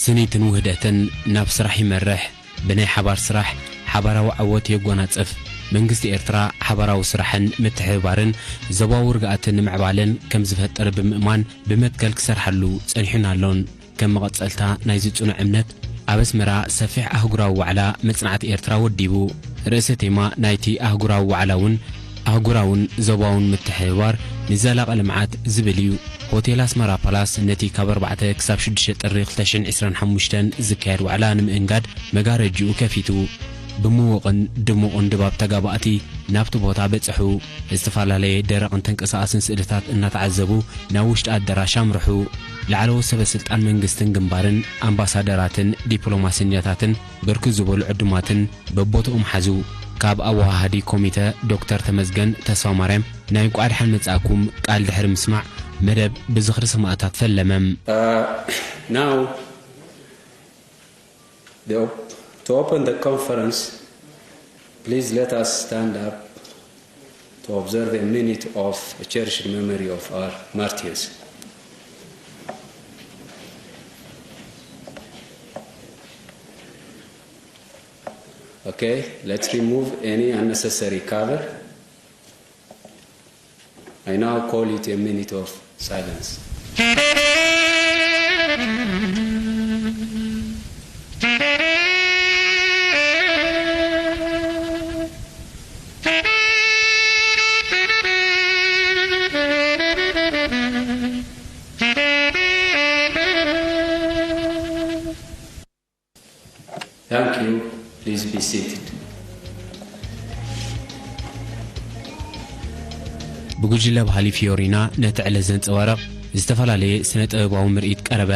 ስኒትን ውህደትን ናብ ስራሕ ይመርሕ። ብናይ ሓባር ስራሕ ሓባራዊ ዓወት የጎናጽፍ። መንግስቲ ኤርትራ ሓባራዊ ስራሕን ምትሕብባርን ዞባዊ ርግኣትን ንምዕባለን ከም ዝፈጥር ብምእማን ብመትከል ክሰርሓሉ ጸኒሑን ኣሎን። ከም መቐጸልታ ናይዚ ጽኑዕ እምነት፣ ኣብ ኣስመራ ሰፊሕ ኣህጉራዊ ዋዕላ መጽናዕቲ ኤርትራ ወዲቡ። ርእሰ ቴማ ናይቲ ኣህጉራዊ ዋዕላ እውን ኣህጉራውን ዞባውን ምትሕብባር ንዘላቒ ልምዓት ዝብል እዩ። ሆቴል ኣስመራ ፓላስ ነቲ ካብ ኣርባዕተ ክሳብ ሽዱሽተ ጥሪ ክልተ ሽሕን ዕስራን ሓሙሽተን ዝካየድ ዋዕላ ንምእንጋድ መጋረጅኡ ከፊቱ። ብምዉቕን ድሙቕን ድባብ ተጋባእቲ ናብቲ ቦታ በጽሑ። ዝተፈላለየ ደረቕን ተንቀሳቓስን ስእልታት እናተዓዘቡ ናብ ውሽጢ ኣዳራሽ ኣምርሑ። ላዕለዎት ሰበ ስልጣን መንግስትን ግንባርን፣ ኣምባሳደራትን ዲፕሎማሰኛታትን ብርክት ዝበሉ ዕዱማትን በቦትኦም ሓዙ። ካብ ኣወሃሃዲ ኮሚተ ዶክተር ተመስገን ተስፋማርያም ናይ እንቋዕ ደሓን መጻእኩም ቃል ድሕሪ ምስማዕ፣ መደብ ብዝኽሪ ሰማእታት ፈለመ። Uh, now, the op-, to open the conference, please let us stand up to observe a minute of a cherished memory of our martyrs. Okay, let's remove any unnecessary cover. I now call it a minute of silence. Thank you. Please be seated. ብጉጅለ ባህሊ ፊዮሪና ነቲ ዕለት ዘንጸባርቕ ዝተፈላለየ ስነ ጥበባዊ ምርኢት ቀረበ።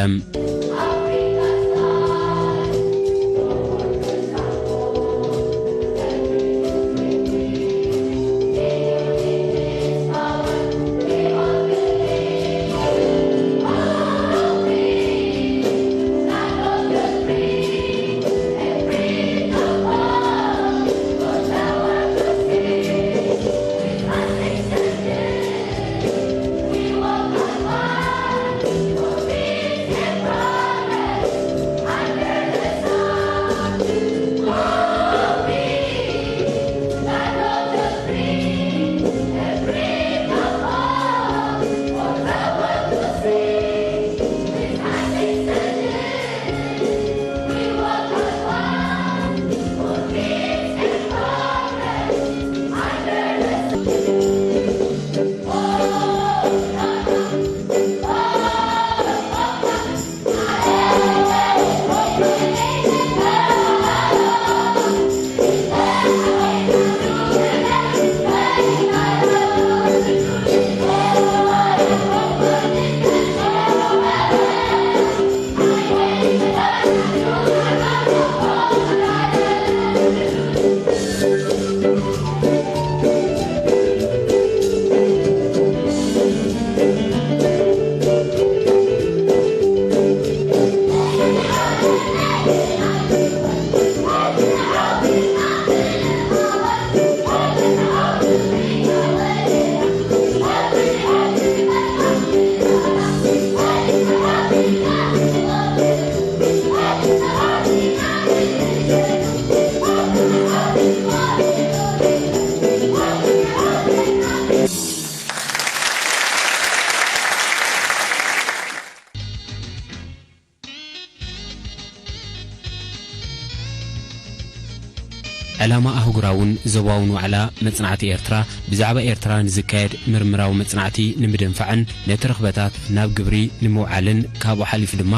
ዕላማ ኣህጉራውን ዞባውን ዋዕላ መጽናዕቲ ኤርትራ፣ ብዛዕባ ኤርትራ ንዝካየድ ምርምራዊ መጽናዕቲ ንምድንፋዕን ነቲ ርኽበታት ናብ ግብሪ ንምውዓልን፣ ካብኡ ሓሊፉ ድማ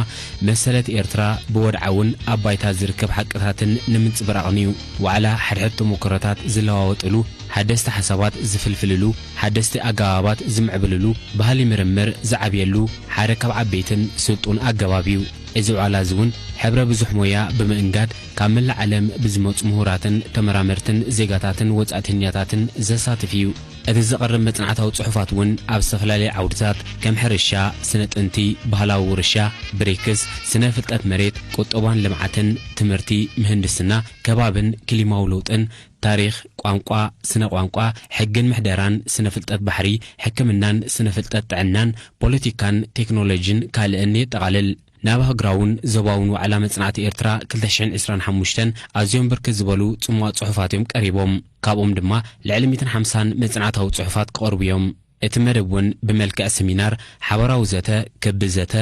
መሰለት ኤርትራ ብወድዓውን ኣብ ባይታ ዝርከብ ሓቅታትን ንምንጽብራቕን እዩ። ዋዕላ ሓድሕድ ተመክሮታት ዝለዋወጥሉ፣ ሓደስቲ ሓሳባት ዝፍልፍልሉ፣ ሓደስቲ ኣገባባት ዝምዕብልሉ፣ ባህሊ ምርምር ዝዓብየሉ ሓደ ካብ ዓበይትን ስልጡን ኣገባብ እዩ። እዚ ዋዕላ እዚ እውን ሕብረ ብዙሕ ሞያ ብምእንጋድ፣ ካብ መላእ ዓለም ብዝመጹ ምሁራትን ተመራመርትን ዜጋታትን ወጻእተኛታትን ዘሳትፍ እዩ። እቲ ዝቐርብ መጽናዕታዊ ጽሑፋት እውን ኣብ ዝተፈላለየ ዓውድታት ከም ሕርሻ፣ ስነ ጥንቲ፣ ባህላዊ ውርሻ፣ ብሪክስ፣ ስነ ፍልጠት መሬት፣ ቁጠባን ልምዓትን፣ ትምህርቲ፣ ምህንድስና፣ ከባብን ክሊማዊ ለውጥን፣ ታሪኽ፣ ቋንቋ፣ ስነ ቋንቋ፣ ሕግን ምሕደራን፣ ስነ ፍልጠት ባሕሪ፣ ሕክምናን ስነ ፍልጠት ጥዕናን፣ ፖለቲካን ቴክኖሎጂን ካልእን የጠቓልል። ናብ ኣህጉራውን ዞባውን ዋዕላ መጽናዕቲ ኤርትራ ክልተ ሽሕን ዕስራን ሓሙሽተን ኣዝዮም ብርክት ዝበሉ ጽሟቕ ጽሑፋት እዮም ቀሪቦም። ካብኦም ድማ ልዕሊ ሚእትን ሓምሳን መጽናዕታዊ ጽሑፋት ክቐርቡ እዮም። እቲ መደብ እውን ብመልክዕ ሰሚናር፣ ሓባራዊ ዘተ፣ ክቢ ዘተ፣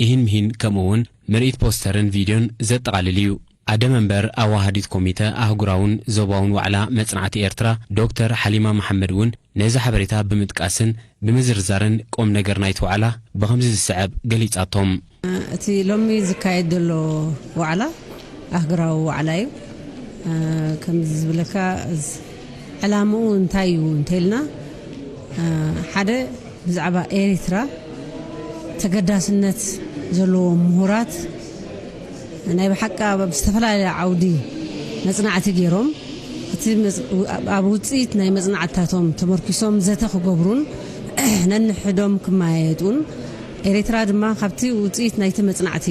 ኢሂን ምሂን ከምኡ እውን ምርኢት ፖስተርን ቪድዮን ዘጠቓልል እዩ። ኣደ መንበር ኣዋሃዲት ኮሚተ ኣህጉራውን ዞባውን ዋዕላ መጽናዕቲ ኤርትራ ዶክተር ሓሊማ መሓመድ እውን ነዚ ሓበሬታ ብምጥቃስን ብምዝርዛርን ቁም ነገር ናይቲ ዋዕላ ብኸምዚ ዝስዕብ ገሊጻቶም። እቲ ሎሚ ዝካየድ ዘሎ ዋዕላ ኣህጉራዊ ዋዕላ እዩ። ከምዚ ዝብለካ፣ ዕላምኡ እንታይ እዩ እንተኢልና፣ ሓደ ብዛዕባ ኤሪትራ ተገዳስነት ዘለዎም ምሁራት ናይ ብሓቂ ኣብ ዝተፈላለየ ዓውዲ መጽናዕቲ ገይሮም፣ እቲ ኣብ ውጽኢት ናይ መጽናዕትታቶም ተመርኪሶም ዘተ ክገብሩን ነንሕዶም ክመያየጡን፣ ኤሪትራ ድማ ካብቲ ውጽኢት ናይቲ መጽናዕቲ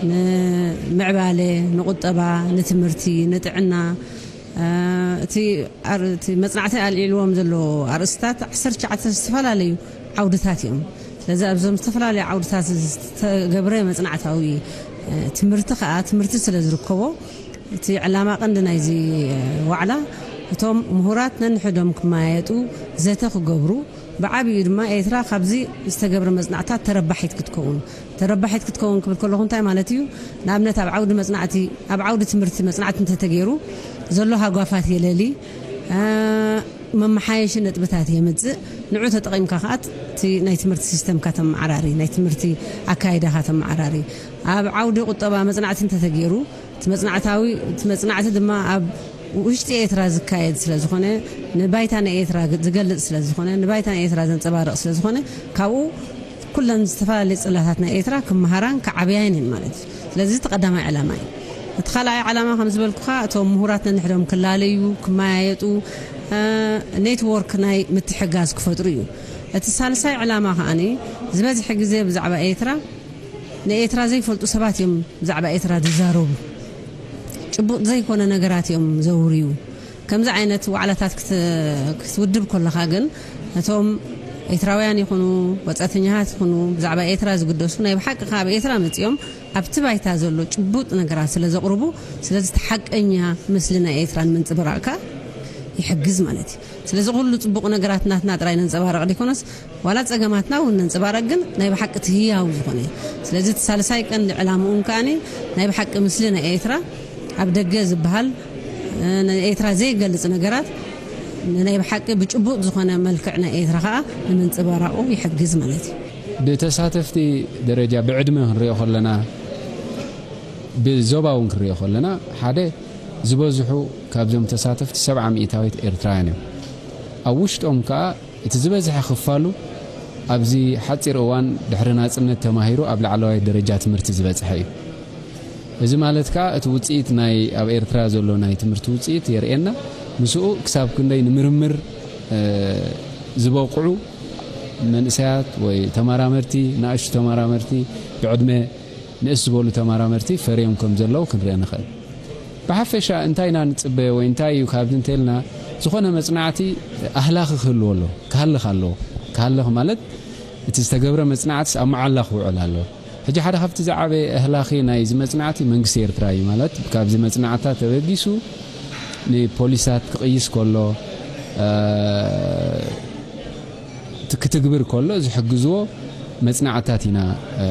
ንምዕባለ፣ ንቁጠባ፣ ንትምህርቲ፣ ንጥዕና፣ እቲ መጽናዕቲ ኣልዒልዎም ዘሎ ኣርእስታት ዓሰርተ ትሽዓተ ዝተፈላለዩ ዓውድታት እዮም። ስለዚ ኣብዞም ዝተፈላለዩ ዓውድታት ዝተገብረ መጽናዕታዊ ትምህርቲ ከኣ፣ ትምህርቲ ስለ ዝርከቦ፣ እቲ ዕላማ ቀንዲ ናይዚ ዋዕላ እቶም ምሁራት ነንሕዶም ክመያየጡ፣ ዘተ ክገብሩ፣ ብዓቢኡ ድማ ኤርትራ ካብዚ ዝተገብረ መጽናዕታት ተረባሒት ክትከውን። ተረባሒት ክትከውን ክብል ከለኹ እንታይ ማለት እዩ? ንኣብነት ኣብ ዓውዲ መጽናዕቲ፣ ኣብ ዓውዲ ትምህርቲ መጽናዕቲ እንተተገይሩ ዘሎ ሃጓፋት የለሊ፣ መመሓየሺ ነጥብታት የምጽእ። ንዑ ተጠቒምካ ከኣ እቲ ናይ ትምህርቲ ሲስተምካ ተመዓራሪ፣ ናይ ትምህርቲ ኣካይዳኻ ተመዓራሪ። ኣብ ዓውዲ ቁጠባ መጽናዕቲ እንተተገይሩ፣ እቲ መጽናዕታዊ፣ እቲ መጽናዕቲ ድማ ኣብ ውሽጢ ኤርትራ ዝካየድ ስለ ዝኾነ፣ ንባይታ ናይ ኤርትራ ዝገልጽ ስለ ዝኾነ፣ ንባይታ ናይ ኤርትራ ዘንጸባርቕ ስለ ዝኾነ፣ ካብኡ ኩለን ዝተፈላለየ ጽላታት ናይ ኤርትራ ክመሃራን ክዓብያን እየን ማለት እዩ። ስለዚ እቲ ቀዳማይ ዕላማ እዩ። እቲ ካልኣይ ዕላማ ከም ዝበልኩኻ፣ እቶም ምሁራት ነንሕዶም ክላለዩ፣ ክመያየጡ፣ ኔትወርክ ናይ ምትሕጋዝ ክፈጥሩ እዩ። እቲ ሳልሳይ ዕላማ ከኣኒ፣ ዝበዝሐ ግዜ ብዛዕባ ኤርትራ ንኤርትራ ዘይፈልጡ ሰባት እዮም ብዛዕባ ኤርትራ ዝዛረቡ። ጭቡጥ ዘይኮነ ነገራት እዮም ዘውርዩ። ከምዚ ዓይነት ዋዕላታት ክት-፣ ክትውድብ ከለኻ ግን፣ ነቶም ኤርትራውያን ይኹኑ ወጻእተኛታት ይኹኑ ብዛዕባ ኤርትራ ዝግደሱ፣ ናይ ብሓቂ ካብ ኤርትራ መጺኦም ኣብቲ ባይታ ዘሎ ጭቡጥ ነገራት ስለ ዘቕርቡ፣ ስለዚ እቲ ሓቀኛ ምስሊ ናይ ኤርትራ ንምንጽብራቕካ ይሕግዝ ማለት እዩ። ስለዚ ኩሉ ጽቡቕ ነገራት ናትና ጥራይ ነንጸባርቕ ደይኮነስ፣ ዋላ ጸገማትና እውን ነንጸባርቕ፣ ግን ናይ ብሓቂ እቲ ህያው ዝኾነ እዩ። ስለዚ እቲ ሳልሳይ ቀንዲ ዕላምኡ እውን ከኣኒ ናይ ብሓቂ ምስሊ ናይ ኤርትራ ኣብ ደገ ዝበሃል፣ እ፣ ንኤርትራ ዘይገልጽ ነገራት ንናይ ብሓቂ ብጭቡጥ ዝኾነ መልክዕ ናይ ኤርትራ ከኣ ንምንጽባራቑ ይሕግዝ ማለት እዩ። ብተሳተፍቲ ደረጃ ብዕድመ ክንሪኦ ከለና፣ ብዞባ እውን ክንሪኦ ከለና፣ ሓደ ዝበዝሑ ካብዞም ተሳተፍቲ ሰብዓ ሚእታዊት ኤርትራውያን እዮም። ኣብ ውሽጦም ከኣ እቲ ዝበዝሐ ክፋሉ ኣብዚ ሓጺር እዋን ድሕሪ ናጽነት ተማሂሩ ኣብ ላዕለዋይ ደረጃ ትምህርቲ ዝበጽሐ እዩ። እዚ ማለት ከኣ እቲ ውጽኢት ናይ፣ ኣብ ኤርትራ ዘሎ ናይ ትምህርቲ ውጽኢት የርእየና። ምስኡ ክሳብ ክንደይ ንምርምር፣ እ፣ ዝበቕዑ መንእሰያት ወይ ተመራመርቲ፣ ንኣሽቱ ተመራመርቲ፣ ብዕድመ ንእስ ዝበሉ ተመራመርቲ ፈርዮም ከም ዘለዉ ክንርኢ ንኽእል። ብሓፈሻ እንታይ ኢና ንጽበዮ ወይ እንታይ እዩ ካብዚ እንተልና፣ ዝኾነ መጽናዕቲ ኣህላኺ ክህልዎ ኣለዎ፣ ክሃልኽ ኣለዎ። ክሃልኽ ማለት እቲ ዝተገብረ መጽናዕትስ ኣብ መዓላ ክውዕል ኣለዎ። ሕጂ ሓደ ካብቲ ዝዓበየ ኣህላኺ ናይዚ መጽናዕቲ መንግስቲ ኤርትራ እዩ። ማለት ካብዚ መጽናዕትታት ተበጊሱ ንፖሊስታት ክቕይስ ከሎ፣ እ፣ ት-፣ ክትግብር ከሎ ዝሕግዝዎ መጽናዕትታት ኢና፣ እ፣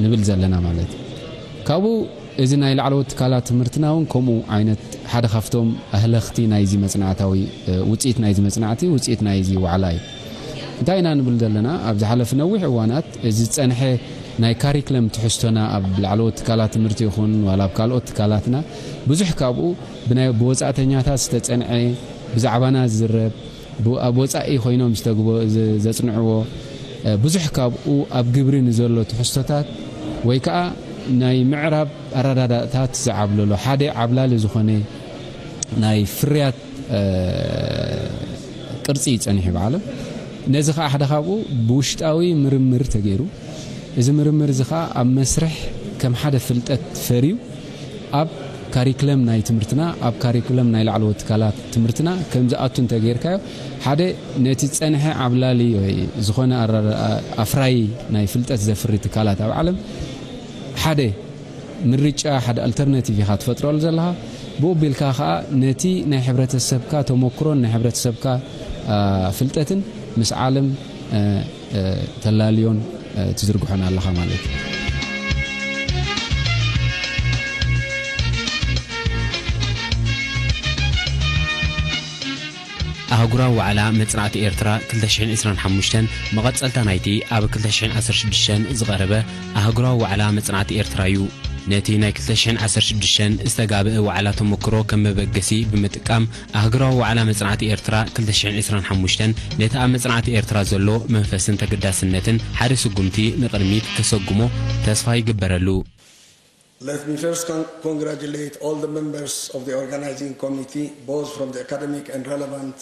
ንብል ዘለና ማለት እዩ። ካብኡ እዚ ናይ ላዕለዎት ትካላት ትምህርትና እውን ከምኡ ዓይነት ሓደ ካብቶም ኣህለኽቲ ናይዚ መጽናዕታዊ፣ እ፣ ውጽኢት ናይዚ መጽናዕቲ፣ ውጽኢት ናይዚ ዋዕላ እዩ። እንታይ ኢና ንብል ዘለና? ኣብ ዝሓለፈ ነዊሕ እዋናት እዚ ዝጸንሐ ናይ ካሪክለም ትሕዝቶና ኣብ ላዕለዎት ትካላት ትምህርቲ ይኹን ዋላ ኣብ ካልኦት ትካላትና ብዙሕ ካብኡ ብናይ፣ ብወጻእተኛታት ዝተጸንዐ፣ ብዛዕባና ዝዝረብ፣ ብ-፣ ኣብ ወጻኢ ኮይኖም ዝተግቦ-፣ ዘ-፣ ዘጽንዕዎ፣ እ፣ ብዙሕ ካብኡ ኣብ ግብሪ ንዘሎ ትሕዝቶታት ወይ ከኣ ናይ ምዕራብ ኣረዳዳእታት ዝዓብለሎ ሓደ ዓብላሊ ዝኾነ ናይ ፍርያት፣ እ፣ ቅርጺ እዩ ጸኒሑ ብዓለም። ነዚ ኸዓ ሓደ ካብኡ ብውሽጣዊ ምርምር ተገይሩ፣ እዚ ምርምር እዚ ኸዓ ኣብ መስርሕ ከም ሓደ ፍልጠት ፈርዩ ኣብ ካሪክለም ናይ ትምህርትና፣ ኣብ ካሪክለም ናይ ላዕለዎት ትካላት ትምህርትና ከም ዝኣቱ እንተገይርካዮ፣ ሓደ ነቲ ዝጸንሐ ዓብላሊ ወይ ዝኾነ ኣራ-፣ ኣፍራዪ ናይ ፍልጠት ዘፍሪ ትካላት ኣብ ዓለም ሓደ ምርጫ፣ ሓደ ኣልተርናቲቭ ኢኻ ትፈጥረሉ ዘለኻ። ብኡ ኣቢልካ ኸኣ ነቲ ናይ ሕብረተሰብካ ተመክሮን ናይ ሕብረተሰብካ፣ ኣ፣ ፍልጠትን ምስ ዓለም፣ እ፣ እ፣ ተላልዮን፣ እ፣ ትዝርግሖን ኣለኻ ማለት እዩ። ኣህጉራዊ ዋዕላ መጽናዕቲ ኤርትራ ክልተ ሽሕን ዕስራን ሓሙሽተን መቐጸልታ ናይቲ ኣብ ክልተ ሽሕን ዓሰርተ ሽዱሽተን ዝቐረበ ኣህጉራዊ ዋዕላ መጽናዕቲ ኤርትራ እዩ። ነቲ ናይ ክልተ ሽሕን ዓሰርተ ሽዱሽተን ዝተጋብአ ዋዕላ ተመክሮ ከም መበገሲ ብምጥቃም፣ ኣህጉራዊ ዋዕላ መጽናዕቲ ኤርትራ ክልተ ሽሕን ዕስራን ሓሙሽተን ነቲ ኣብ መጽናዕቲ ኤርትራ ዘሎ መንፈስን ተገዳስነትን ሓደ ስጉምቲ ንቕድሚት ከሰጉሞ ተስፋ ይግበረሉ። Let me first con-, congratulate all the members of the organizing committee, both from the academic and relevant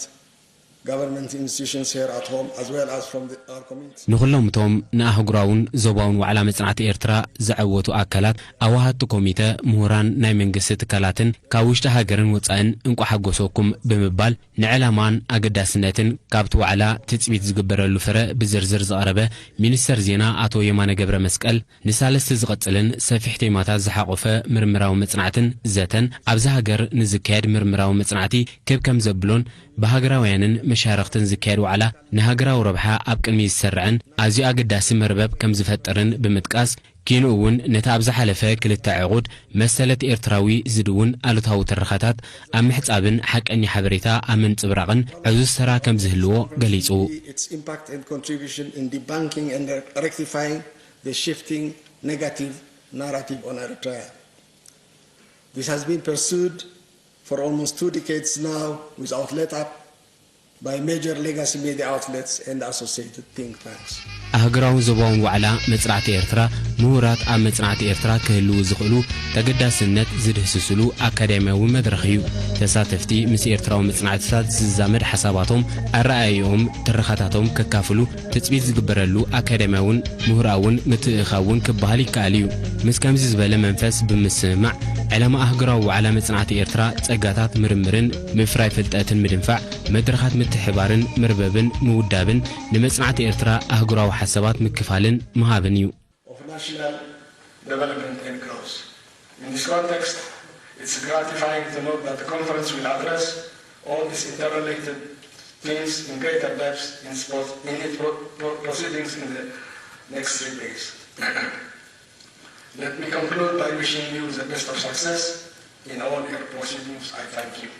government institutions here at home, as well as from the, our community. ንኹሎም እቶም ንኣህጉራውን ዞባውን ዋዕላ መጽናዕቲ ኤርትራ ዘዐወቱ ኣካላት፣ ኣዋሃድቲ ኮሚተ፣ ምሁራን፣ ናይ መንግስቲ ትካላትን ካብ ውሽጢ ሃገርን ወጻእን እንቋዕ ሓጎሰኩም ብምባል፣ ንዕላማን ኣገዳስነትን ካብቲ ዋዕላ ትጽቢት ዝግበረሉ ፍረ ብዝርዝር ዘቕረበ ሚኒስተር ዜና ኣቶ የማነ ገብረ መስቀል፣ ንሳልስቲ ዝቐጽልን ሰፊሕ ቴማታት ዝሓቖፈ ምርምራዊ መጽናዕትን ዘተን፣ ኣብዚ ሃገር ንዝካየድ ምርምራዊ መጽናዕቲ ክብ ከም ዘብሎን፣ ብሃገራውያንን መሻርኽትን ዝካየድ ዋዕላ ንሃገራዊ ረብሓ ኣብ ቅድሚት ዝሰርዕን ኣዝዩ ኣገዳሲ መርበብ ከም ዝፈጥርን ብምጥቃስ፣ ኪንኡ እውን ነቲ ኣብ ዝሓለፈ ክልተ ዕቑድ መሰለት ኤርትራዊ ዝድውን ኣሉታዊ ትረኻታት ኣብ ምሕጻብን ሓቀኛ ሓበሬታ ኣብ ምንጽብራቕን ዕዙዝ ተራ ከም ዝህልዎ ገሊጹ። Its impact and contribution in debunking and rectifying the shifting negative narrative on Eritrea. This has been pursued for almost two decades now without let up by major legacy media outlets and associated think tanks. ኣህጉራውን ዞባውን ዋዕላ መጽናዕቲ ኤርትራ፣ ምሁራት ኣብ መጽናዕቲ ኤርትራ ክህልዉ ዝኽእሉ ተገዳስነት ዝድህስስሉ ኣካዳሚያዊ መድረኽ እዩ። ተሳተፍቲ ምስ ኤርትራዊ መጽናዕትታት ዝዛመድ ሓሳባቶም፣ ኣረኣእያኦም፣ ትረኻታቶም ከካፍሉ ትጽቢት ዝግበረሉ ኣካዳሚያውን ምሁራውን ምትእኽኻብ እውን ክበሃል ይከኣል እዩ። ምስ ከምዚ ዝበለ መንፈስ ብምስምማዕ፣ ዕላማ ኣህጉራዊ ዋዕላ መጽናዕቲ ኤርትራ ጸጋታት ምርምርን ምፍራይ ፍልጠትን ምድንፋዕ፣ መድረኻት ምትሕብባርን ምርብርብን ምውዳብን፣ ንመጽናዕቲ ኤርትራ ኣህጉራዊ ሓሳባት ምክፋልን ምሃብን እዩ። Of national development and growth. In this context, it's gratifying to note that the conference will address all these interrelated themes in greater depth in, sport, in its pro- pro- proceedings in the next three days. Let me conclude by wishing you the best of success in all your proceedings. I thank you.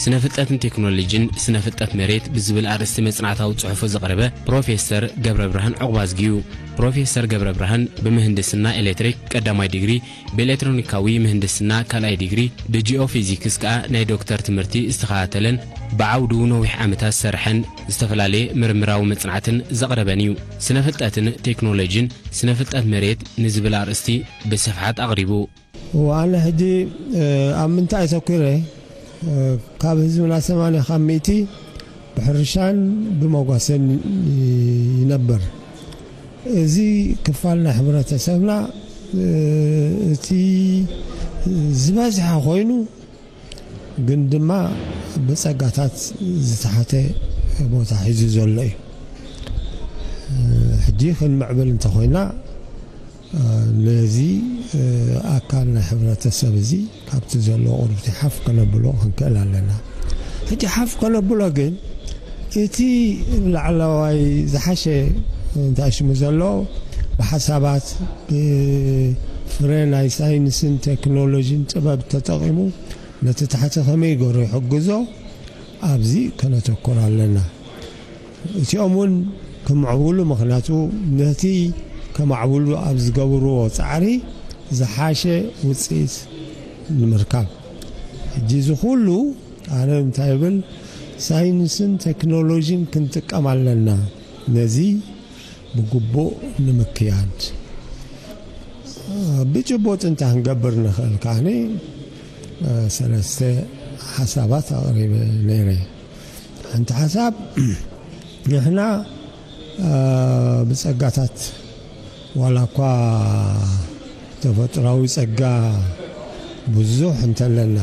ስነ ፍልጠትን ቴክኖሎጂን ስነ ፍልጠት መሬት ብዝብል ኣርእስቲ መጽናዕታዊ ጽሑፉ ዘቕረበ ፕሮፌሰር ገብረ ብርሃን ዑቕባዝጊ እዩ። ፕሮፌሰር ገብረ ብርሃን ብምህንድስና ኤሌክትሪክ ቀዳማይ ዲግሪ፣ ብኤሌክትሮኒካዊ ምህንድስና ካልኣይ ዲግሪ፣ ብጂኦፊዚክስ ከኣ ናይ ዶክተር ትምህርቲ ዝተኸታተለን ብዓውዱ ነዊሕ ዓመታት ዝሰርሐን ዝተፈላለየ ምርምራዊ መጽናዕትን ዘቕረበን እዩ። ስነ ፍልጠትን ቴክኖሎጂን ስነ ፍልጠት መሬት ንዝብል ኣርእስቲ ብስፍሓት ኣቕሪቡ። ወኣነ ሕጂ፣ እ፣ ኣብ ምንታይ ኣተኲረ? እ፣ ካብ ህዝብና ሰማንያ ካብ ሚእቲ ብሕርሻን ብመጓሰን ይነብር። እዚ ክፋል ናይ ሕብረተሰብና፣ እ፣ እቲ ዝበዝሐ ኮይኑ፣ ግን ድማ ብጸጋታት ዝተሓተ ቦታ ሒዙ ዘሎ እዩ። ሕጂ ክንምዕብል እንተኾይና፣ ነዚ ኣካል ናይ ሕብረተሰብ እዚ ካብቲ ዘሎ ቁርብቲ ሓፍ ከነብሎ ክንክእል ኣለና። ሕጂ ሓፍ ከነብሎ ግን እቲ ላዕለዋይ ዝሓሸ እንታይ ሽሙ ዘሎ ብሓሳባት ብፍረ ናይ ሳይንስን ቴክኖሎጂን ጥበብ ተጠቒሙ ነቲ ታሕቲ ከመይ ገይሩ ይሕግዞ፣ ኣብዚ ከነተኩር ኣለና። እቲኦም እውን ክምዕብሉ፣ ምኽንያቱ ነቲ ከማዕብሉ ኣብ ዝገብርዎ ጻዕሪ ዝሓሸ ውጽኢት ንምርካብ። ሕጂ እዚ ኩሉ ኣነ እንታይ ይብል፣ ሳይንስን ቴክኖሎጂን ክንጥቀም ኣለና። ነዚ ብግቡእ ንምክያድ ብጭቡጥ እንታይ ክንገብር ንኽእል ከዓኒ ሰለስተ ሓሳባት ኣቕሪበ ነይረ። ሓንቲ ሓሳብ ንሕና ብጸጋታት ዋላ እኳ ተፈጥሮኣዊ ጸጋ ብዙሕ እንተለና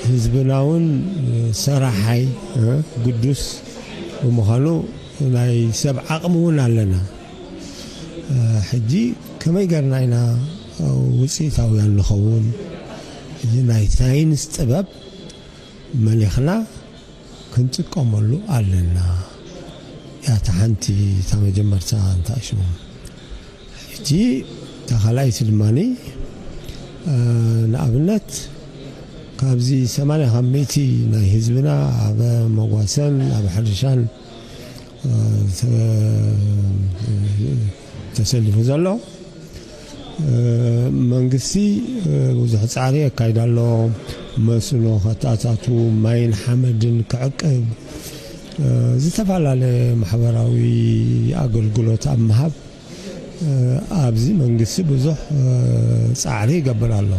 ህዝብና እውን ሰራሓይ ግዱስ ብምዃኑ ናይ ሰብ ዓቕሚ እውን ኣለና። ሕጂ ከመይ ገርና ኢና ውፅኢታውያን ንኸውን? እዚ ናይ ሳይንስ ጥበብ መሊኽና ክንጥቀመሉ ኣለና። ያታ ሓንቲ እታ መጀመርታ እንተኣሽሙ ሕጂ እታ ካልኣይቲ ድማኒ ንኣብነት ካብዚ ሰማንያ ካብ ሚእቲ ናይ ህዝብና ኣብ መጓሰን ኣብ ሕርሻን ተሰሊፉ ዘሎ መንግስቲ ብዙሕ ፃዕሪ የካይድ ኣሎ። መስኖ ከተኣታቱ፣ ማይን ሓመድን ክዕቅብ፣ ዝተፈላለየ ማሕበራዊ ኣገልግሎት ኣብ ምሃብ ኣብዚ መንግስቲ ብዙሕ ፃዕሪ ይገብር ኣሎ።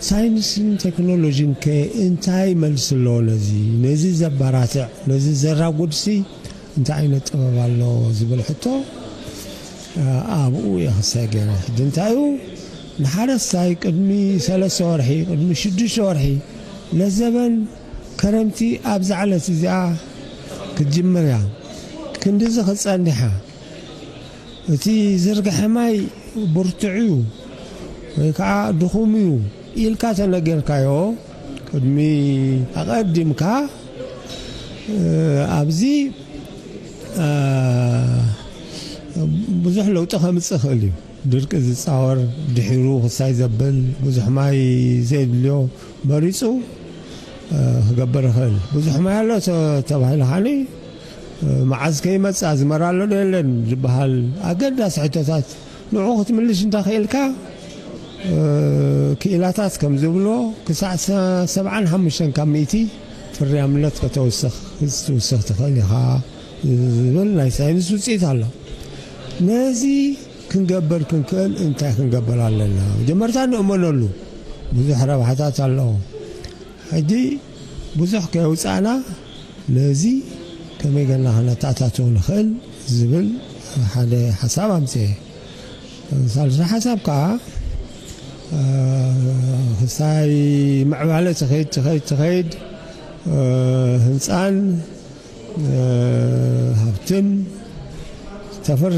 ሳይንስን ቴክኖሎጂን ከ እንታይ መልሲ ኣለዎ? ነዚ ነዚ ዘባራትዕ ነዚ ዘራጉድሲ እንታይ ዓይነት ጥበብ ኣሎ ዝብል ሕቶ ኣብኡ የኽሰ ገይረ። ሕጂ እንታይ እዩ ንሓረስታይ ቅድሚ ሰለስተ ወርሒ ቅድሚ ሽዱሽተ ወርሒ ለዘበን ከረምቲ ኣብዛ ዕለት እዚኣ ክትጅምር እያ፣ ክንድዚ ክፀንሕ እያ፣ እቲ ዝርግሐ ማይ ብርቱዕ እዩ ወይ ከዓ ድኹም እዩ ኢልካ ተነገርካዮ ቅድሚ ኣቐዲምካ ኣብዚ ብዙሕ ለውጢ ከምፅእ ይኽእል እዩ። ድርቂ ዝፃወር ድሒሩ ክሳይ ዘብል ብዙሕ ማይ ዘየድልዮ መሪፁ ክገብር ይኽእል። ብዙሕ ማይ ኣሎ ተባሂሉ ካኒ መዓዝ ከይመፅእ ኣዝመራ ኣሎ ዶ የለን ዝበሃል ኣገዳሲ ሕቶታት ንዑ ክትምልሽ እንተኽኢልካ ክኢላታት ከም ዝብሎ ክሳዕ ሰብዓን ሓሙሽተን ካብ ሚእቲ ፍርያምነት ከተወስኽ ክትውስኽ ትኽእል ኢኻ ዝብል ናይ ሳይንስ ውፅኢት ኣሎ። ነዚ ክንገብር ክንክእል እንታይ ክንገብር ኣለና? መጀመርታ ንእመነሉ ብዙሕ ረብሓታት ኣለዎ። ሕጂ ብዙሕ ከየውፃእና ነዚ ከመይ ገና ከነተኣታትው ንኽእል ዝብል ሓደ ሓሳብ ኣምፅኤ። ሳልሳይ ሓሳብ ከዓ ክሳይ ምዕባለ ትኸይድ ትኸይድ ትኸይድ ህንፃን ሃብትን ተፍሪ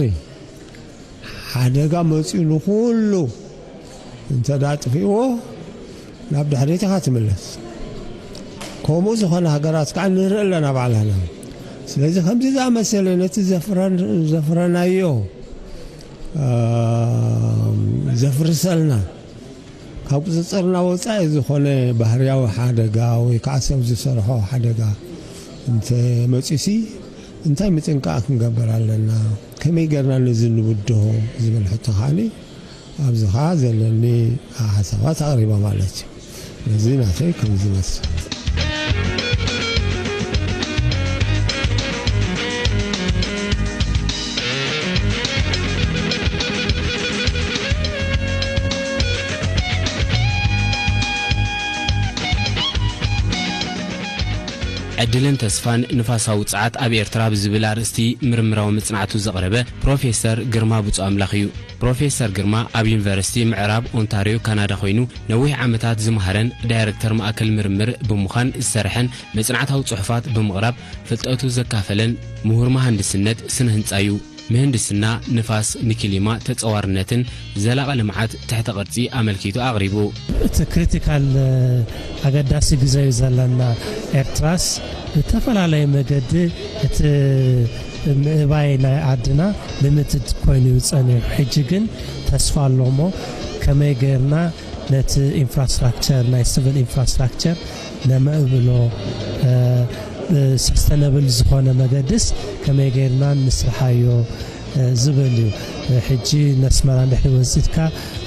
ሓደጋ መፂኡ ንኩሉ እንተ ደኣ ጥፊእዎ ናብ ድሕሪት ኢኻ ትምለስ። ከምኡ ዝኾነ ሃገራት ከዓ ንርኢ ኣለና ባዕላና። ስለዚ ከምዚ ዝኣመሰለ ነቲ ዘፍረን- ዘፍረናዮ እ፣ ዘፍርሰልና ካብ ቁፅፅርና ወፃኢ ዝኾነ ባህርያዊ ሓደጋ ወይ ከዓ ሰብ ዝሰርሖ ሓደጋ እንተ መፂሲ እንታይ ምጥንቃቕ ክንገብር ኣለና? ከመይ ገርና ነዚ ንብድሆ ዝብል ሕቶ ከዓኒ ኣብዚ ኸዓ ዘለኒ ሓሳባት ኣቕሪበ ማለት እዩ። ነዚ ናተይ ከም ዝመስል። ዕድልን ተስፋን ንፋሳዊ ጸዓት ኣብ ኤርትራ ብዝብል ኣርእስቲ ምርምራዊ መጽናዕቱ ዘቕረበ ፕሮፌሰር ግርማ ብፁዕ ኣምላኽ እዩ። ፕሮፌሰር ግርማ ኣብ ዩኒቨርሲቲ ምዕራብ ኦንታርዮ ካናዳ ኮይኑ ነዊሕ ዓመታት ዝመሃረን ዳይረክተር ማእከል ምርምር ብምዃን ዝሰርሐን መጽናዕታዊ ጽሑፋት ብምቕራብ ፍልጠቱ ዘካፈለን ምሁር መሃንድስነት ስነ ህንጻ እዩ። ምህንድስና ንፋስ ንክሊማ ተጸዋርነትን ዘላቒ ልምዓት ትሕተ ቅርጺ ኣመልኪቱ ኣቕሪቡ። እቲ ክሪቲካል ኣገዳሲ ግዜ እዩ ዘለና። ኤርትራስ ብተፈላለየ መገዲ እቲ ምእባይ ናይ ዓድና ልምትድ ኮይኑ እዩ ጸኒሑ። ሕጂ ግን ተስፋ ኣሎ እሞ ከመይ ገይርና ነቲ ኢንፍራስትራክቸር ናይ ሲቪል ኢንፍራስትራክቸር ነመእብሎ ሰስተነብል ዝኾነ መገድስ ከመይ ገይርና ንስርሓዮ ዝብል እዩ። ሕጂ ነስመራ እንድሕሪ ወፂትካ፣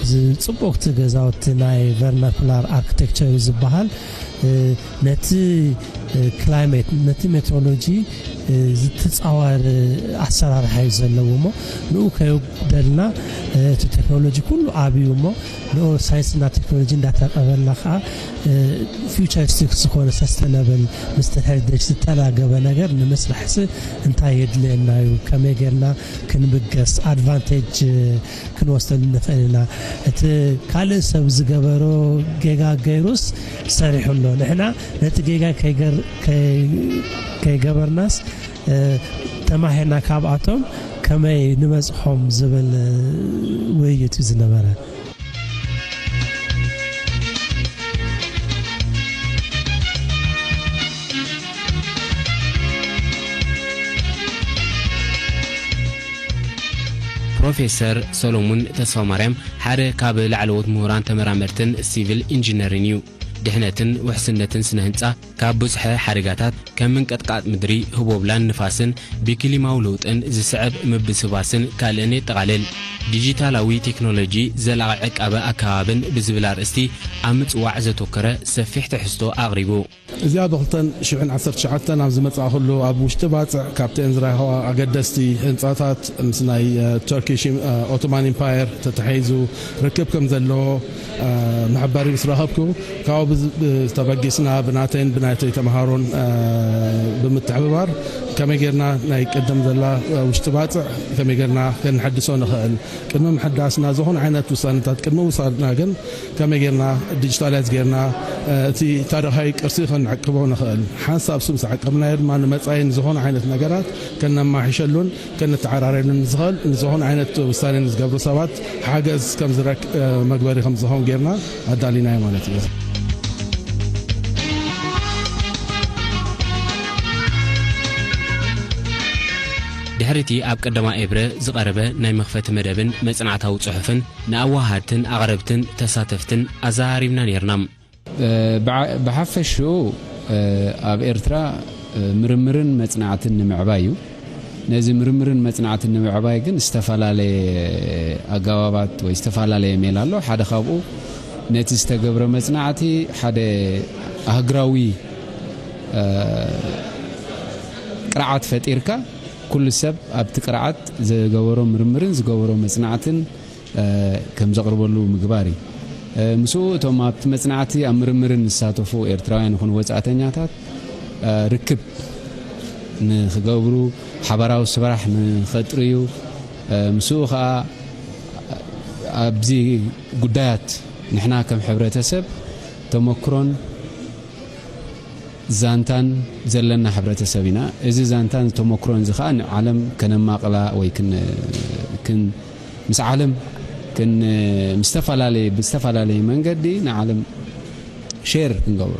እዚ ፅቡቕቲ ገዛውቲ ናይ ቨርናኩላር ኣርክቴክቸር እዩ ዝበሃል። ነቲ ክላይሜት፣ ነቲ ሜትሮሎጂ ዝትፃወር ኣሰራርሓ እዩ ዘለዎ እሞ፣ ንኡ ከየጉደልና፣ እቲ ቴክኖሎጂ ኩሉ ዓብዩ እሞ፣ ንኡ ሳይንስና ቴክኖሎጂ እንዳተቀበልና ከዓ፣ ፊውቸሪስቲክ ዝኾነ ሰስተነብል፣ ምስ ሄሪቴጅ ዝተላገበ ነገር ንምስራሕ ሲ እንታይ የድልየና እዩ? ከመይ ጌርና ክንብገስ፣ ኣድቫንቴጅ ክንወስደሉ ንኽእል ኢና? እቲ ካልእ ሰብ ዝገበሮ ጌጋ ገይሩስ ሰሪሑ ኣሎ። ንሕና ነቲ ጌጋ ከይገር-፣ ከይ-፣ ከይገበርናስ፣ እ፣ ተማሂርና ካብኣቶም ከመይ ንበጽሖም ዝብል፣ እ፣ ውይይት እዩ ዝነበረ። ፕሮፌሰር ሰሎሙን ተስፋማርያም ሓደ ካብ ላዕለዎት ምሁራን ተመራመርትን ሲቪል ኢንጂነርን እዩ። ድሕነትን ውሕስነትን ስነ ህንጻ ካብ ብዙሐ ሓደጋታት ከም ምንቅጥቃጥ ምድሪ፣ ህቦብላን ንፋስን ብክሊማዊ ለውጥን ዝስዕብ ምብስባስን ካልእን የጠቓልል። ዲጂታላዊ ቴክኖሎጂ ዘላቒ ዕቃበ ኣከባብን ብዝብል ኣርእስቲ ኣብ ምጽዋዕ ዘተኮረ ሰፊሕ ትሕዝቶ ኣቕሪቡ። እዚኣ ብ ክልተ ሽሕን ዓሰርተ ትሽዓተን ኣብ ዝመጽኣኹሉ ኣብ ውሽጢ ባጽዕ ካብተን ዝረኸባ ኣገደስቲ ህንጻታት ምስ ናይ፣ እ፣ ተርኪሽ፣ እ፣ ኦቶማን ኢምፓየር ተተሓሒዙ ርክብ ከም ዘለዎ፣ እ፣ መሕበሪ ምስ ረኸብኩ ካብኡ ብዝ-፣ ብዝተበጊስና ብናተይን ብናተይ ተምሃሮን፣ እ፣ ብምትሕብባር ከመይ ጌርና ናይ ቅድም ዘላ፣ እ፣ ውሽጢ ባጽዕ ከመይ ጌርና ከንሐድሶ ንኽእል ቅድሚ ምሕዳስና ዝኾነ ዓይነት ውሳነታት ቅድሚ ውሳድና ግን ከመይ ጌርና ዲጂታላይዝ ጌርና፣ እ፣ እቲ ታሪኻዊ ቅርሲ ክንዕቅቦ ንኽእል። ሓንሳብ እሱ ምስ ዓቀብናዮ ድማ ንመጻኢ ንዝኾነ ዓይነት ነገራት ከነማሕሸሉን ከነተዓራረየሉን ንዝኽእል ንዝኾነ ዓይነት ውሳኔ ንዝገብሩ ሰባት ሓገዝ ከም ዝረክ-፣ እ፣ መግበሪ ከም ዝኸውን ጌርና ኣዳሊናዮ ማለት እዩ። ድሕሪ እቲ ኣብ ቀዳማይ ኤብረ ዝቐረበ ናይ መኽፈቲ መደብን መጽናዕታዊ ጽሑፍን፣ ንኣወሃድትን ኣቕረብትን ተሳተፍትን ኣዘራሪብና ኔርና። እ፣ ብዓ-፣ ብሓፈሽኡ፣ እ፣ ኣብ ኤርትራ፣ እ፣ ምርምርን መጽናዕትን ንምዕባይ እዩ። ነዚ ምርምርን መጽናዕትን ንምዕባይ ግን ዝተፈላለየ ኣገባባት ወይ ዝተፈላለየ ሜላ ኣሎ። ሓደ ካብኡ ነቲ ዝተገብረ መጽናዕቲ ሓደ ኣህግራዊ፣ እ፣ ቅርዓት ፈጢርካ ኩሉ ሰብ ኣብቲ ቅርዓት ዝገበሮ ምርምርን ዝገበሮ መጽናዕትን እ፣ ከም ዘቕርበሉ ምግባር እዩ። እ፣ ምስኡ እቶም ኣብቲ መጽናዕቲ ኣብ ምርምርን ዝሳተፉ ኤርትራውያን ይኹኑ ወጻእተኛታት፣ እ፣ ርክብ ንኽገብሩ፣ ሓባራዊ ስራሕ ንኸጥርዩ፣ እ፣ ምስኡ ኸኣ ኣብዚ ጉዳያት ንሕና ከም ሕብረተሰብ ተመክሮን ዛንታን ዘለና ሕብረተሰብ ኢና። እዚ ዛንታን ተመክሮን እዚ ኸኣ ንዓለም ከነማቕላ ወይ ክን-፣ ክን-፣ ምስ ዓለም ክን-፣ ምስ ዝተፈላለየ፣ ብዝተፈላለየ መንገዲ ንዓለም ሼር ክንገብሮ፣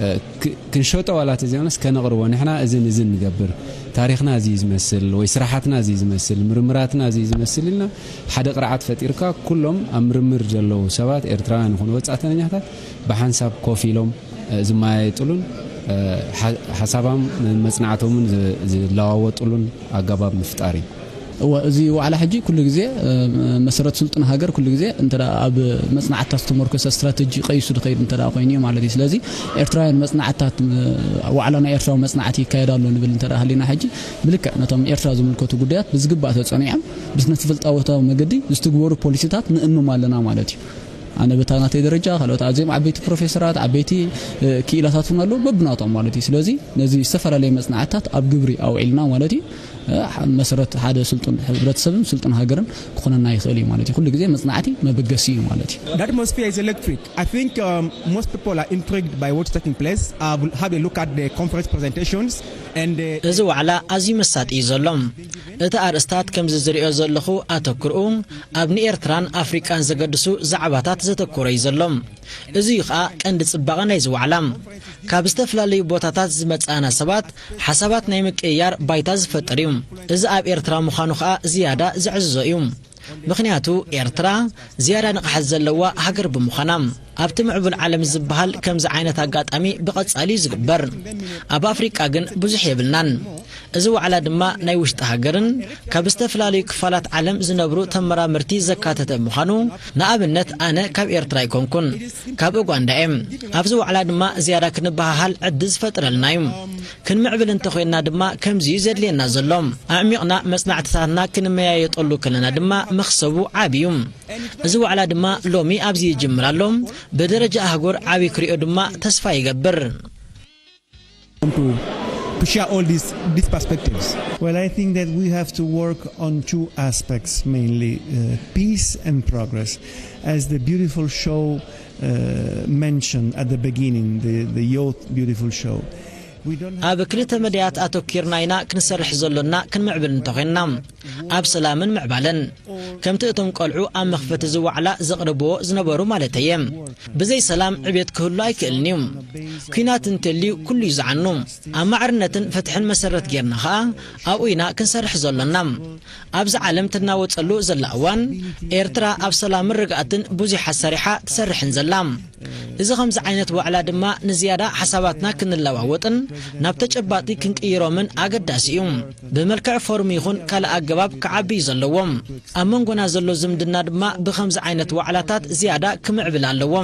እ፣ ክ-፣ ክንሸጦ ዋላ ተዘይኮነስ ከነቕርቦ፣ ንሕና እዝን እዝን ንገብር፣ ታሪኽና እዚ እዩ ዝመስል ወይ ስራሓትና እዚ እዩ ዝመስል፣ ምርምራትና እዚ እዩ ዝመስል ኢልና ሓደ ቅርዓት ፈጢርካ ኩሎም ኣብ ምርምር ዘለዉ ሰባት ኤርትራውያን ይኹኑ ወጻእተኛታት ብሓንሳብ ኮፍ ኢሎም እ፣ ዝመያየጥሉን፣ እ፣ ሓ-፣ ሓሳባም መጽናዕቶምን ዝ-፣ ዝለዋወጥሉን ኣገባብ ምፍጣር እዩ። እወ፣ እዚ ዋዕላ ሕጂ ኩሉ ግዜ፣ እ፣ መሰረት ስልጡን ሃገር ኩሉ ግዜ እንተ ደኣ ኣብ መጽናዕትታት ዝተመርኮሰ ስትራተጂ ቀይሱ ዝኸይድ እንተ ደኣ ኮይኑ እዩ ማለት እዩ። ስለዚ ኤርትራውያን መጽናዕትታት፣ እ፣ ዋዕላ ናይ ኤርትራዊ መጽናዕቲ ይካየድ ኣሎ ንብል እንተ ደኣ ሃሊና ሕጂ ብልክዕ ነቶም ኤርትራ ዝምልከቱ ጉዳያት ብዝግባእ ተጸኒዖም ብስነ ፍልጠታዊ መገዲ ዝትግበሩ ፖሊሲታት ንእምኖም ኣለና ማለት እዩ። ኣነ በታ ናተይ ደረጃ፣ ካልኦት ኣዝዮም ዓበይቲ ፕሮፌሰራት፣ ዓበይቲ፣ እ፣ ክኢላታት እውን ኣለዉ፣ በብናቶም ማለት እዩ። ስለዚ ነዚ ዝተፈላለየ መጽናዕትታት ኣብ ግብሪ ኣውዒልና ማለት እዩ፣ እ፣ መሰረት ሓደ ስልጡን ሕብረተሰብን ስልጡን ሃገርን ክኾነና ይኽእል እዩ ማለት እዩ። ኩሉ ግዜ መጽናዕቲ መበገሲ እዩ ማለት እዩ። That atmosphere is electric. I think, um, most people are intrigued by what's taking place. Uh, have a look at the conference presentations and, uh, እዚ ዋዕላ ኣዝዩ መሳጢ እዩ ዘሎ። እቲ ኣርእስታት ከምዚ ዝሪኦ ዘለኹ ኣተኩርኡ ኣብ ንኤርትራን ኣፍሪቃን ዘገድሱ ዛዕባታት ዘተኮረ እዩ ዘሎ። እዚ እዩ ኸኣ ቀንዲ ጽባቐ ናይዚ ዋዕላ። ካብ ዝተፈላለዩ ቦታታት ዝመጻና ሰባት ሓሳባት ናይ ምቅይያር ባይታ ዝፈጥር እዩ። እዚ ኣብ ኤርትራ ምዃኑ ኸኣ ዝያዳ ዘዕዝዞ እዩ። ምኽንያቱ ኤርትራ ዝያዳ ንቕሓት ዘለዋ ሃገር ብምዃና። ኣብቲ ምዕቡል ዓለም ዝበሃል ከምዚ ዓይነት ኣጋጣሚ ብቐጻሊ እዩ ዝግበር። ኣብ ኣፍሪቃ ግን ብዙሕ የብልናን። እዚ ዋዕላ ድማ ናይ ውሽጢ ሃገርን ካብ ዝተፈላለዩ ክፋላት ዓለም ዝነብሩ ተመራመርቲ ዘካተተ ምዃኑ፣ ንኣብነት ኣነ ካብ ኤርትራ ኣይኮንኩን፣ ካብ ኡጋንዳ እየ። ኣብዚ ዋዕላ ድማ ዝያዳ ክንበሃሃል ዕድል ዝፈጥረልና እዩ። ክንምዕብል እንተኾይንና ድማ ከምዚ እዩ ዘድልየና ዘሎ። ኣዕሚቕና መጽናዕትታትና ክንመያየጠሉ ከለና ድማ መኽሰቡ ዓቢ እዩ። እዚ ዋዕላ ድማ ሎሚ ኣብዚ ይጅምር ኣሎ። ብደረጃ ኣህጉር ዓቢ ክሪኦ ድማ ተስፋ ይገብር። to, to share all these, these perspectives. Well, I think that we have to work on two aspects mainly, uh, peace and progress. As the beautiful show uh, mentioned at the beginning, the, the Youth Beautiful Show. We don't have ኣብ ክልተ መዳያት ኣተኪርና ኢና ክንሰርሕ ዘሎና ክንምዕብል እንተኾይንና፣ ኣብ ሰላምን ምዕባለን። ከምቲ እቶም ቆልዑ ኣብ መኽፈቲ ዝዋዕላ ዘቕርብዎ ዝነበሩ ማለት እየ። ብዘይ ሰላም ዕቤት ክህሉ ኣይክእልን እዩ። ኲናት እንተልዩ ኩሉ እዩ ዝዓኑ። ኣብ ማዕርነትን ፍትሕን መሰረት ጌርና ኸኣ ኣብኡ ኢና ክንሰርሕ ዘሎና። ኣብዚ ዓለም ትናወጸሉ ዘላ እዋን፣ ኤርትራ ኣብ ሰላምን ርግኣትን ብዙሕ ኣሰሪሓ ትሰርሕን ዘላ። እዚ ከምዚ ዓይነት ዋዕላ ድማ ንዝያዳ ሓሳባትና ክንለዋወጥን ናብ ተጨባጢ ክንቅይሮምን ኣገዳሲ እዩ። ብመልክዕ ፎርም ይኹን ካልእ ኣገባብ ክዓቢ እዩ ዘለዎ። ኣብ መንጎና ዘሎ ዝምድና ድማ ብኸምዚ ዓይነት ዋዕላታት ዝያዳ ክምዕብል ኣለዎ።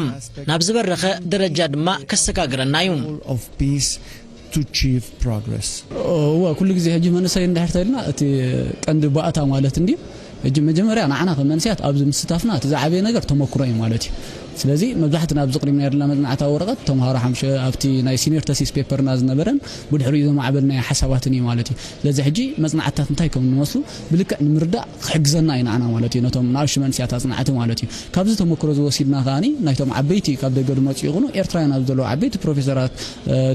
ናብ ዝበረኸ ደረጃ ድማ ከሰጋግረና እዩ። Of peace to achieve progress. እወ ኩሉ ግዜ ሕጂ መንእሰይ እንድሕር ተልና እቲ ቀንዲ ባእታ ማለት እንዲ ሕጂ መጀመርያ ንዓና ከም መንእሰያት ኣብዚ ምስታፍና እቲ ዝዓበየ ነገር ተመክሮ እዩ ማለት እዩ። ስለዚ መብዛሕትና ኣብዚ ቅድሚ ናይ ርላ መጽናዕታዊ ወረቐት ተምሃሮ ሓምሸ ኣብቲ ናይ ሲኒየር ተሲስ ፔፐርና ዝነበረን ብድሕሪኡ ዘማዕበልናዮ ሓሳባትን እዩ ማለት እዩ። ስለዚ ሕጂ መጽናዕትታት እንታይ ከም ዝመስሉ ብልክዕ ንምርዳእ ክሕግዘና እዩ ንዓና ማለት እዩ፣ ነቶም ንኣሽቱ መንእሰያት ኣጽናዕቲ ማለት እዩ። ካብዚ ተመክሮ ዝወሲድና ከኣ ናይቶም ዓበይቲ ካብ ደገ ዝመጹ ይኹኑ ኤርትራውያን ኣብ ዘለዉ ዓበይቲ ፕሮፌሰራት፣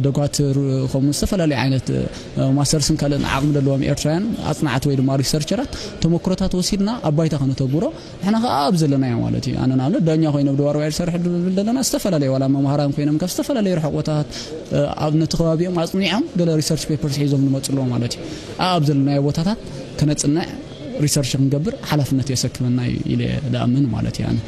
ዶኳትር፣ ከምኡ ዝተፈላለዩ ዓይነት ማስተርስን ካልእን ዓቕሚ ዘለዎም ኤርትራውያን ኣጽናዕቲ ወይ ድማ ሪሰርቸራት ተመክሮታት ወሲድና ኣብ ባይታ ከነተግብሮ ንሕና ከኣ ኣብ ዘለናዮ ማለት እዩ። ኣነ ንኣብነት ዳኛ ኮይነ ኣብ ደባርባይ ዝሰርሕ ዝብል ዘለና ዝተፈላለዩ ዋላ መምሃራን ኮይኖም ካብ ዝተፈላለዩ ርሑቕ ቦታታት ኣብ ነቲ ከባቢኦም ኣጽኒዖም ገለ ሪሰርች ፔፐርስ ሒዞም ዝመጹ ኣለዉ ማለት እዩ። ኣብ ዘለናዮ ቦታታት ከነጽንዕ ሪሰርች ክንገብር ሓላፍነት የሰክመና እዩ ኢለ ዝኣምን ማለት እዩ ኣነ።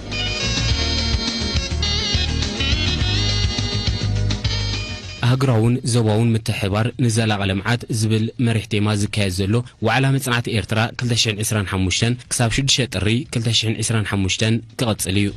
ኣህጉራውን ዞባውን ምትሕብባር ንዘላቒ ልምዓት ዝብል መሪሕ ቴማ ዝካየድ ዘሎ ዋዕላ መጽናዕቲ ኤርትራ ክልተ ሽሕን ዕስራን ሓሙሽተን ክሳብ ሽዱሽተ ጥሪ ክልተ ሽሕን ዕስራን ሓሙሽተን ክቕጽል እዩ።